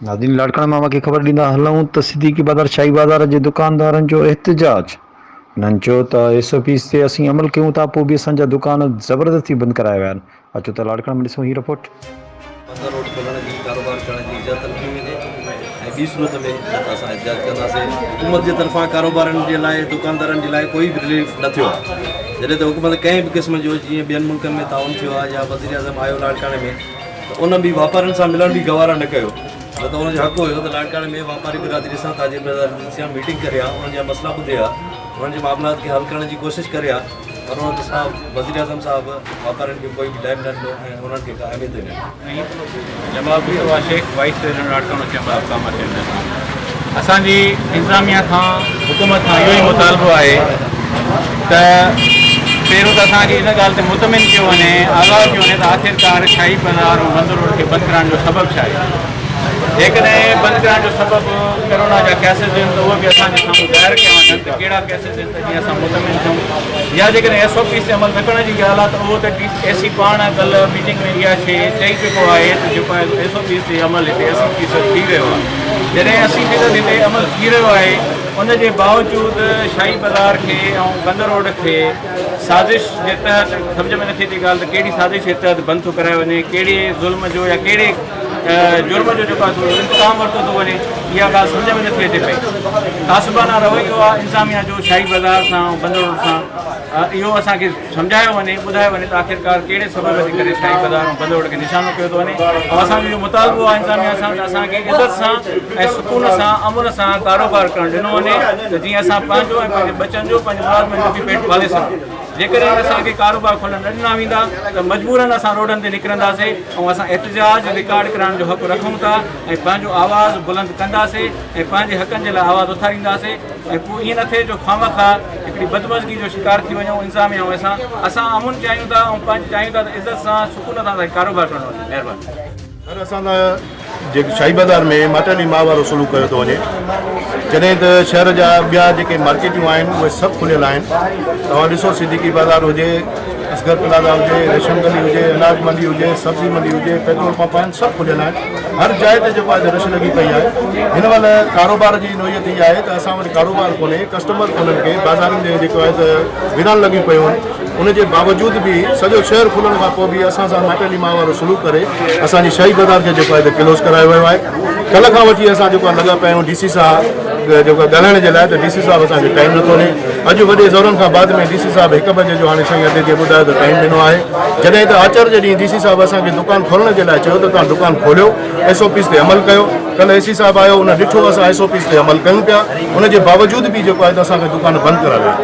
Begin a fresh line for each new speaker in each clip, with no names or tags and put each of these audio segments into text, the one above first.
ناظرين لاڙڪاڻي مان اوهان کي خبر ڏيندا هلون ته صديقي بازار شاهي بازار جي دڪاندارن جو احتجاج انهن چيو ته ايس او پيز تي اسين عمل ڪيون ٿا پوء به اسان جا دڪان زبردستي بند ڪرايا ويا آهن اچو ته لاڙڪاڻي مان ڏسون هي رپورٽ.
بندر روڊ کولڻ جي ڪاروبار ڪرڻ جي اجازت نه ڏني وڃي ۽ ٻي صورت ۾ نه ته اسان احتجاج ڪنداسين حڪومت جي طرفان ڪاروبارن جي لاء دڪاندارن جي لاء ڪوئي به رليف نه ٿيو آهي جڏهن ته حڪومت ڪنهن به قسم جو جيئن ٻين ملڪن ۾ تعاون ٿيو آهي يا وزيراعظم آيو لاڙڪاڻي ۾ ته ان به واپارين سان ملڻ به گوارا نه ڪيو نه ته ان جو حق هيو ته لاڙڪاڻي ۾ واپاري برادري سان تاجر برادري سان ميٽنگ ڪري ها انهن جا مسئلا ٻڌي ها انهن جي معاملات کي حل ڪرڻ جي ڪوشش ڪري ها پر ان صاحب وزيراعظم صاحب واپارين کي ڪوئي به ٽائيم نه ڏنو ۽ انهن کي ڪا اهميت نه ڏني.
Jamal Mustafa Shaikh vice president Larkana chamber of commerce and industry اسان جي انتظاميا کان حڪومت کان اهو ئي مطالبو آهي ته پهريون ته اسان کي ان ڳالهه تي مطمئن ڪيو وڃي، آگاهه ڪيو وڃي ته آخرڪار شاهي بازار ۽ بندر روڊ کي بند ڪرائڻ جو سبب ڇا آهي؟ جيڪڏهن بند ڪرائڻ جو سبب ڪرونا جا ڪيسز آهن ته اهي به اسان جي سامهون ظاهر ڪيا وڃن ته ڪهڙا ڪيسز آهن ته جيئن اسان مطمئن ٿيون يا جيڪڏهن ايس او پيز تي عمل نه ڪرڻ جي ڳالهه آهي ته اهو ته ڊي اي سي پاڻ ڪلهه ميٽنگ ۾ اها شيء چئي چڪو آهي ته جيڪو آهي ايس او پيز تي عمل هتي 80% ٿي رهيو آهي جڏهن 80% هتي عمل ٿي رهيو آهي ان جي باوجود شاهي بازار کي ۽ بندر روڊ کي سازش جي تحت سمجهه ۾ نٿي اچي ڳالهه ته ڪهڙي سازش جي تحت بند ٿو ڪرايو وڃي ڪهڙي ظلم جو يا ڪهڙي جرم جو جيڪو آهي سو انتقام ورتو ٿو وڃي اها ڳالهه سمجهه ۾ نٿي اچي پئي تعصبانه رويو آهي انتظاميا جو شاهي بازار سان ۽ بندر روڊ سان اهو اسان کي سمجهايو وڃي، ٻڌايو وڃي ته آخرڪار ڪهڙي سبب جي ڪري شاهي بازار ۽ بند روڊ کي نشانو ڪيو ٿو وڃي ۽ اسان جو اهو مطالبو آهي انتظاميا سان ته اسان کي عزت سان ۽ سڪون سان امن سان ڪاروبار ڪرڻ ڏنو وڃي ته جيئن اسان پنهنجو ۽ پنهنجي ٻچن جو پنهنجي ملازمن جو به پيٽ پالي سگهون جيڪڏهن اسان کي ڪاروبار کولڻ نه ڏنا ويندا ته مجبورن اسان روڊن تي نڪرنداسي ۽ اسان احتجاج رڪارڊ ڪرائڻ جو حق رکون ٿا ۽ پنهنجو آواز بلند ڪنداسي ۽ پنهنجي حقن جي لاء آواز اٿارينداسي ۽ پوء ائين نه ٿئي جو خوامخواه هڪڙي بدمزگي جو شڪار ٿي وڃون انتظاميا ۽ اسان اسان امن چاهيون ٿا ۽ پنهنجي چاهيون ٿا ته عزت سان سڪون سان اسان کي ڪاروبار ڪرڻو وڃي مهرباني.
سر اسان سان جيڪي شاهي بازار ۾ ماٽيلي ماء وارو سلوڪ ڪيو ٿو وڃي جڏهن ته شهر جا ٻيا جيڪي مارڪيٽيون آهن اهي سڀ کليل آهن توهان ڏسو صديقي بازار هجي اصغر پلازا هجي ريشم گلي هجي اناج منڊي هجي سبزي منڊي هجي پيٽرول پمپ آهن سڀ کليل آهن هر جاء تي جيڪو آهي رش لڳي پئي آهي هن مهل ڪاروبار جي نوعيت هي آهي ته اسان وٽ ڪاروبار ڪونهي ڪسٽمر ڪونهن ڪي بازارن ۾ جيڪو آهي ته ويران لڳيون پيون آهن ان جي باوجود به سڄو شهر کلڻ کان پوء به اسان سان ماٽيلي ماء وارو سلوڪ ڪري اسان جي شاهي بازار کي جيڪو آهي ته ڪلوز ڪرايو ويو آهي ڪلهه کان وٺي اسان جيڪو آهي لڳا پيا آهيون ڊي سي صاحب جيڪو آهي ڳالهائڻ جي لاء ته ڊي سي صاحب اسان کي ٽائيم نٿو ڏي اڄ وڏي زورن کان بعد ۾ ڊي سي صاحب هڪ بجي جو هاڻي سائين ادي جي ٻڌايو ته ٽائيم ڏنو آهي جڏهن ته آچر جي ڏينهن ڊي سي صاحب اسان کي دڪان کولڻ جي لاء چيو ته توهان دڪان کوليو ايس او پيز تي عمل ڪيو ڪلهه اي سي صاحب آيو ان ڏٺو اسان ايس او پيز تي عمل ڪيون پيا ان جي باوجود به جيڪو آهي ته اسان کي دڪان بند ڪرايا ويا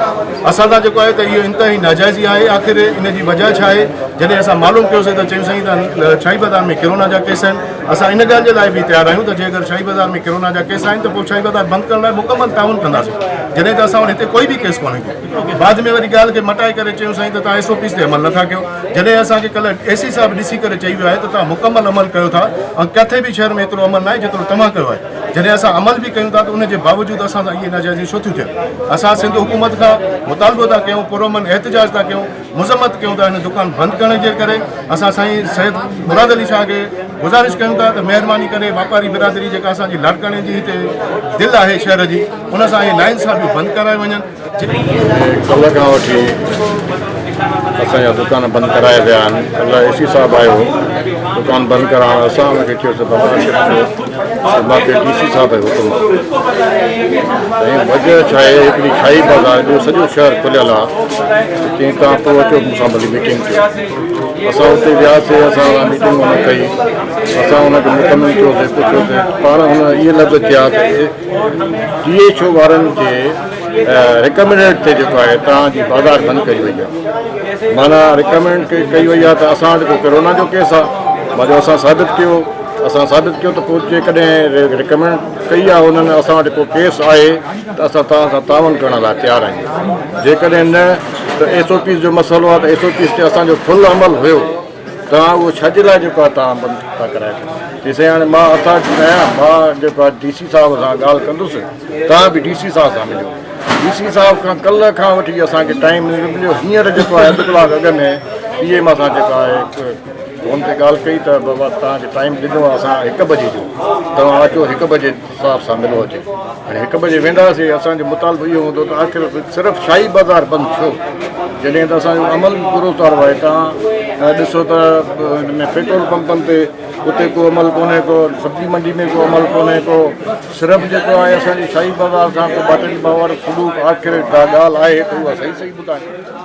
اسان سان جيڪو آهي ته اهو انتهائي ناجائزي آهي آخر ان جي وجهه ڇا آهي جڏهن اسان معلوم ڪيوسي ته چيون سائين ته شاهي بازار ۾ ڪرونا جا ڪيس آهن اسان ان ڳالهه جي لاء به تيار آهيون ته جيڪر شاهي بازار ۾ ڪرونا جا ڪيس آهن ته پوء شاهي بازار بند ڪرڻ لاء مڪمل تعاون ڪنداسين جڏهن ته اسان وٽ هتي ڪوئي به ڪيس ڪونهي ڪو بعد ۾ وري ڳالهه کي مٽائي ڪري چيون سائين ته توهان ايس او پيز تي عمل نٿا ڪيو جڏهن اسان کي ڪلهه اي سي صاحب ڏسي ڪري چئي ويو آهي ته توهان مڪمل عمل ڪيو ٿا ۽ ڪٿي به شهر ۾ ايترو عمل ناهي جيترو توهان ڪيو آهي جڏهن اسان عمل به ڪيون ٿا ته ان جي باوجود اسان سان اهي ناجائزيون ڇو ٿيون ٿين اسان سنڌ حڪومت کان مطالبو ٿا ڪيون پرامن احتجاج ٿا ڪيون مذمت ڪيون ٿا هن دڪان بند ڪرڻ جي ڪري اسان سائين سيد مراد علي شاهه کي گذارش ڪيون ٿا ته مهرباني ڪري واپاري برادري جيڪا اسان جي لاڙڪاڻي جي هتي دل آهي شهر جي ان سان اهي ناانصافيون بند ڪرايون وڃن.
ڪلهه کان وٺي اسان جا دڪان بند ڪرايا ويا آهن ڪلهه اي سي صاحب آيو هو دڪان بند ڪرائڻ اسان ان کي چيوسي بابا آخر ڇو ته مان کي ڊي سي صاحب جو حڪم آهي سائين وجه ڇا آهي هڪڙي شاهي بازار ٻيو سڄو شهر کليل آهي چيائين توهان پوء اچو مون سان ڀلي ميٽنگ ڪيو اسان اتي وياسي اسان سان ميٽنگ هن ڪئي اسان هن کي مطمئن ڪيوسي پڇيوسي پاڻ هن اهي لفظ چيا ته ڊي ايڇ او وارن جي رڪمينڊ تي جيڪو آهي توهان جي بازار بند ڪئي وئي آهي معنيٰ رڪمينڊ ڪئي وئي آهي ته اسان وٽ ڪو ڪرونا جو ڪيس آهي مان چيو اسان ثابت ڪيو اسان ثابت ڪيو ته پوء جيڪڏهن رڪمينڊ ڪئي آهي انهن اسان وٽ ڪو ڪيس آهي ته اسان توهان سان تعاون ڪرڻ لاء تيار آهيون جيڪڏهن نه ته ايس او پيز جو مسئلو آهي ته ايس او پيز تي اسان جو فل عمل هيو توهان اهو ڇا جي لاء جيڪو آهي توهان بند ٿا ڪرايو چي سائين هاڻي مان اٿارٽي نه آهيان مان جيڪو آهي ڊي سي صاحب سان ڳالهه ڪندس توهان به ڊي سي صاحب سان مليو ڊي سي صاحب کان ڪلهه کان وٺي اسان کي ٽائيم نه مليو هينئر جيڪو آهي اڌ ڪلاڪ اڳ ۾ پي ايم سان جيڪو آهي فون تي ڳالهه ڪئي ته بابا توهان کي ٽائيم ڏنو آهي اسان هڪ بجي جو توهان اچو هڪ بجي صاحب سان ملو اچي هاڻي هڪ بجي وينداسي اسان جو مطالبو اهو هوندو ته آخر صرف شاهي بازار بند ڇو جڏهن ته اسان جو عمل به پورو ٿيل آهي توهان ڏسو ته هن ۾ پيٽرول پمپن تي اتي ڪو عمل ڪونهي ڪو سبزي منڊي ۾ ڪو عمل ڪونهي ڪو صرف جيڪو آهي اسان جي شاهي بازار سان ڪو ٻاٽن باور سلوڪ آخر ڪا ڳالهه آهي ته اها صحيح صحيح ٻڌائين.